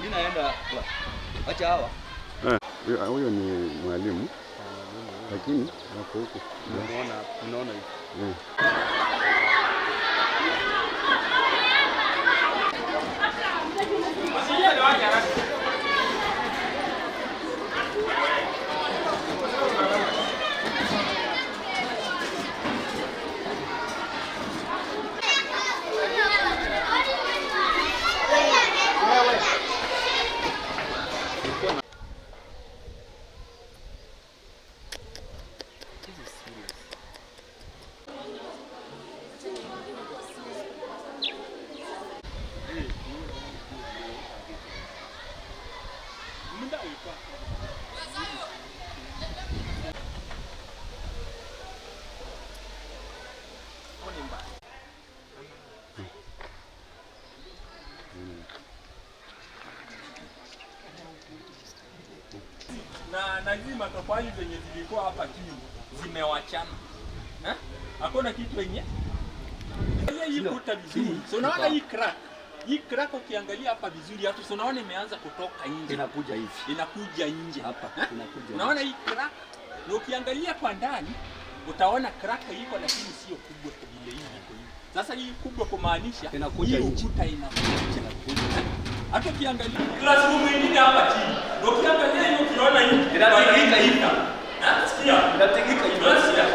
Mimi naenda acha hawa. Huyo ni mwalimu lakini wako huko. Unaona hivi. Na hizi matofali zenye zilikuwa hapa chini zimewachana. Eh? Hakuna kitu yenye. Hii kuta vizuri. So unaona hii crack. Hii crack ukiangalia hapa vizuri hata so unaona imeanza kutoka nje. Inakuja hivi. Inakuja nje. Hapa inakuja. Unaona hii crack? Na ukiangalia kwa ndani utaona crack iko lakini sio kubwa vile hii iko hivi. Sasa hii kubwa kumaanisha inakuja nje. Ukuta inakuja. Hata ukiangalia classroom nyingine hapa chini. Na ukiangalia hiyo ukiona hii inatingika hivi. Sikia. Inatingika hivi. Sikia.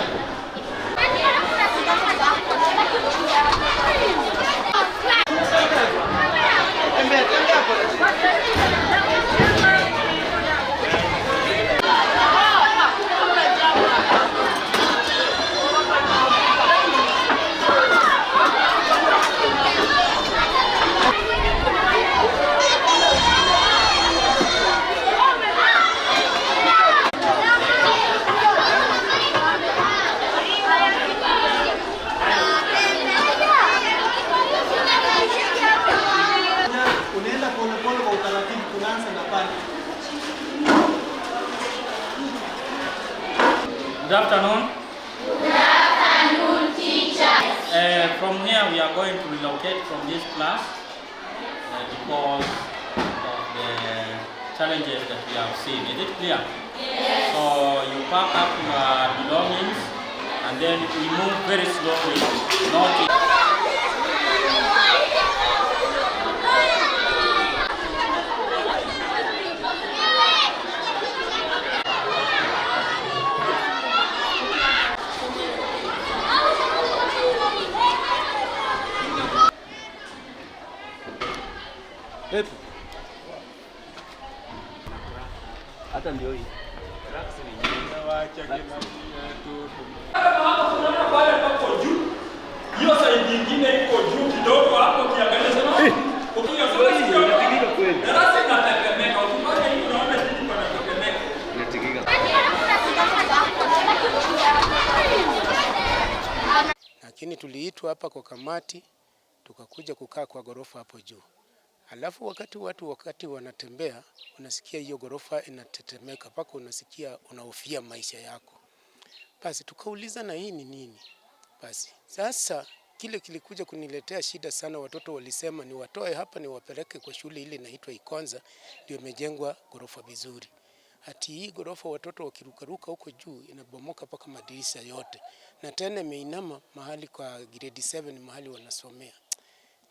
Unaenda polepole kwa utaratibu, tunaanza na pale. Good afternoon. Good afternoon, teacher. From here we are going to relocate from this class because of the challenges that we have seen. Is it clear? Yes. So you pack up your belongings and then we move very slowly. Not Hata ndio hii. Hapa tunaona pale hapo juu. Hiyo side nyingine iko juu kidogo hapo ukiangalia sema. Ukiangalia kweli. Darasa inatetemeka. Ukifanya hivi unaona chini panatetemeka. Inatingika. Lakini tuliitwa hapa kwa kamati tukakuja kukaa kwa ghorofa hapo juu. Alafu wakati watu wakati wanatembea unasikia hiyo ghorofa inatetemeka mpaka unasikia unahofia maisha yako. Basi tukauliza na hii ni nini? Basi sasa kile kilikuja kuniletea shida sana, watoto walisema niwatoe hapa niwapeleke kwa shule ile inaitwa Ikonza, ndio imejengwa ghorofa vizuri. Ati hii ghorofa watoto wakirukaruka huko juu inabomoka mpaka madirisha yote, na tena imeinama mahali kwa grade 7 mahali wanasomea.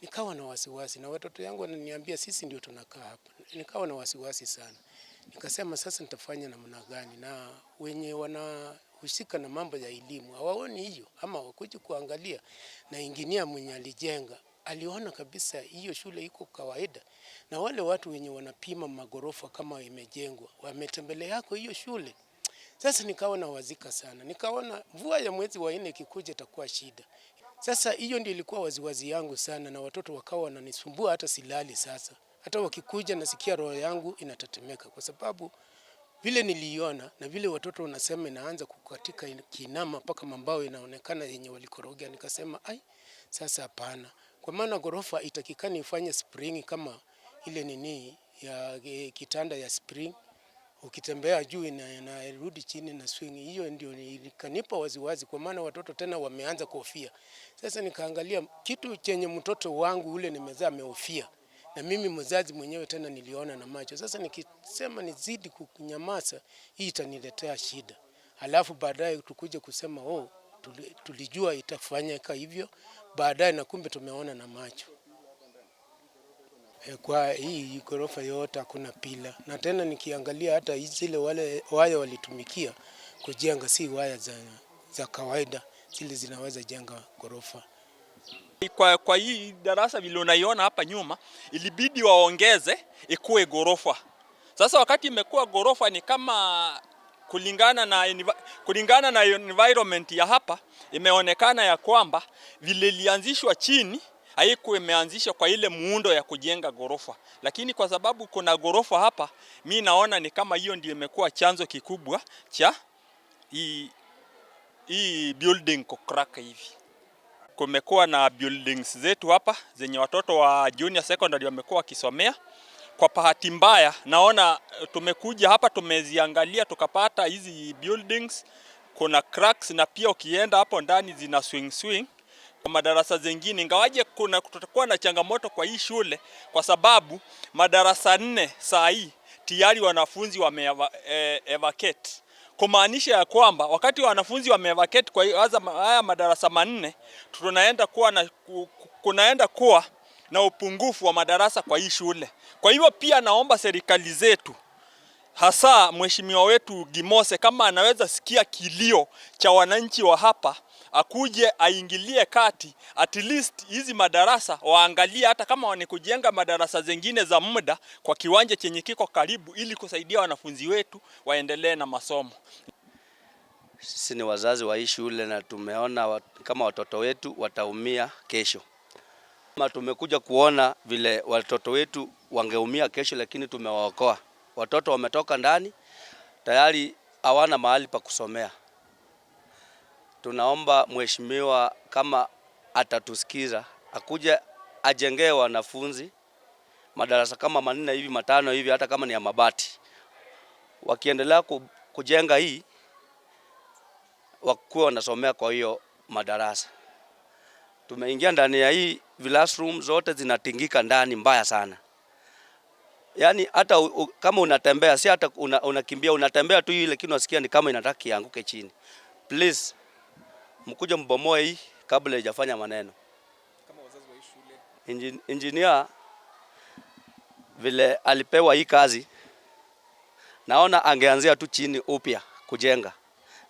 Nikawa na wasiwasi na watoto yangu wananiambia sisi ndio tunakaa hapa. Nikawa na wasiwasi sana. Nikasema sasa nitafanya namna gani, na wenye wanahusika na mambo ya elimu hawaoni hiyo ama wakuji kuangalia, na injinia mwenye alijenga aliona kabisa hiyo shule iko kawaida, na wale watu wenye wanapima magorofa kama imejengwa wametembelea yako hiyo shule. Sasa nikawa na wazika sana, nikaona mvua ya mwezi wa 4 ikikuja itakuwa shida. Sasa hiyo ndio ilikuwa waziwazi yangu sana, na watoto wakawa wananisumbua hata silali sasa. Hata wakikuja nasikia roho yangu inatetemeka kwa sababu vile niliona na vile watoto wanasema inaanza kukatika kinama mpaka mambao inaonekana yenye walikoroga. Nikasema ai, sasa hapana, kwa maana ghorofa itakikani ifanye spring kama ile nini ya kitanda ya spring. Ukitembea juu inarudi chini na swing. Hiyo ndio ikanipa waziwazi, kwa maana watoto tena wameanza kuhofia. Sasa nikaangalia kitu chenye mtoto wangu ule nimezaa amehofia, na mimi mzazi mwenyewe tena niliona na macho. Sasa nikisema nizidi kunyamaza, hii itaniletea shida, halafu baadaye tukuje kusema, oh, tulijua itafanyika hivyo baadaye, na kumbe tumeona na macho. Kwa hii ghorofa yote hakuna pillar, na tena nikiangalia hata zile wale waya walitumikia kujenga si waya za kawaida, zile zinaweza jenga ghorofa. Kwa hii darasa vile unaiona hapa nyuma, ilibidi waongeze ikuwe ghorofa. Sasa wakati imekuwa ghorofa ni kama kulingana na environment ya hapa, imeonekana ya kwamba vile ilianzishwa chini haikuwa imeanzishwa kwa ile muundo ya kujenga ghorofa, lakini kwa sababu kuna ghorofa hapa, mi naona ni kama hiyo ndio imekuwa chanzo kikubwa cha hii building kucrack hivi. Kumekuwa na buildings zetu hapa zenye watoto wa junior secondary wamekuwa wakisomea. Kwa bahati mbaya, naona tumekuja hapa tumeziangalia tukapata hizi buildings kuna cracks, na pia ukienda hapo ndani zina swing swing kwa madarasa zengine, ingawaje kuna kutakuwa na changamoto kwa hii shule kwa sababu madarasa 4 saa hii tayari wanafunzi wame evacuate, kumaanisha ya kwamba wakati wanafunzi wame evacuate kwa haya madarasa 4, tunaenda kuwa na kunaenda kuwa na upungufu wa madarasa kwa hii shule. Kwa hivyo pia naomba serikali zetu, hasa mheshimiwa wetu Gimose, kama anaweza sikia kilio cha wananchi wa hapa, akuje aingilie kati, at least hizi madarasa waangalie, hata kama ni kujenga madarasa zengine za muda kwa kiwanja chenye kiko karibu, ili kusaidia wanafunzi wetu waendelee na masomo. Sisi ni wazazi wa hii shule na tumeona kama watoto wetu wataumia kesho. Kama tumekuja kuona vile watoto wetu wangeumia kesho, lakini tumewaokoa. Watoto wametoka ndani tayari, hawana mahali pa kusomea. Tunaomba mheshimiwa kama atatusikiza akuje ajengee wanafunzi madarasa kama 4 hivi, 5 hivi, hata kama ni ya mabati. Wakiendelea kujenga hii, wakuwe wanasomea kwa hiyo madarasa. Tumeingia ndani ya hii classroom zote zinatingika ndani mbaya sana. Yaani hata kama unatembea, si hata unakimbia, unatembea tu ile, lakini unasikia ni kama inataka kianguke chini. Please mkuje mbomoe hii kabla haijafanya maneno. Kama wazazi wa hii shule. Engineer vile alipewa hii kazi, naona angeanzia tu chini upya kujenga,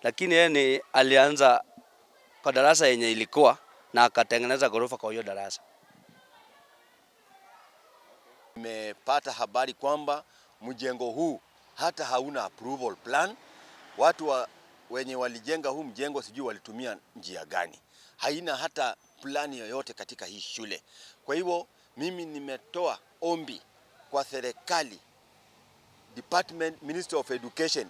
lakini yeye ni alianza kwa darasa yenye ilikuwa na akatengeneza ghorofa kwa hiyo darasa. Nimepata habari kwamba mjengo huu hata hauna approval plan. Watu wenye walijenga huu mjengo sijui walitumia njia gani, haina hata plani yoyote katika hii shule. Kwa hivyo mimi nimetoa ombi kwa serikali, Department Ministry of Education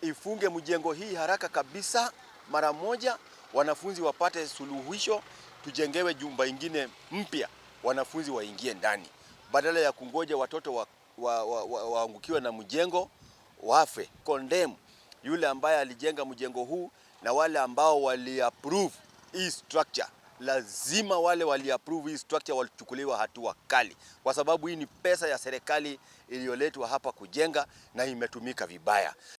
ifunge mjengo hii haraka kabisa, mara moja, wanafunzi wapate suluhisho, tujengewe jumba ingine mpya, wanafunzi waingie ndani, badala ya kungoja watoto waangukiwe na mjengo wafe. Condemn yule ambaye alijenga mjengo huu na wale ambao wali approve hii structure. Lazima wale wali approve hii structure walichukuliwa hatua kali, kwa sababu hii ni pesa ya serikali iliyoletwa hapa kujenga na imetumika vibaya.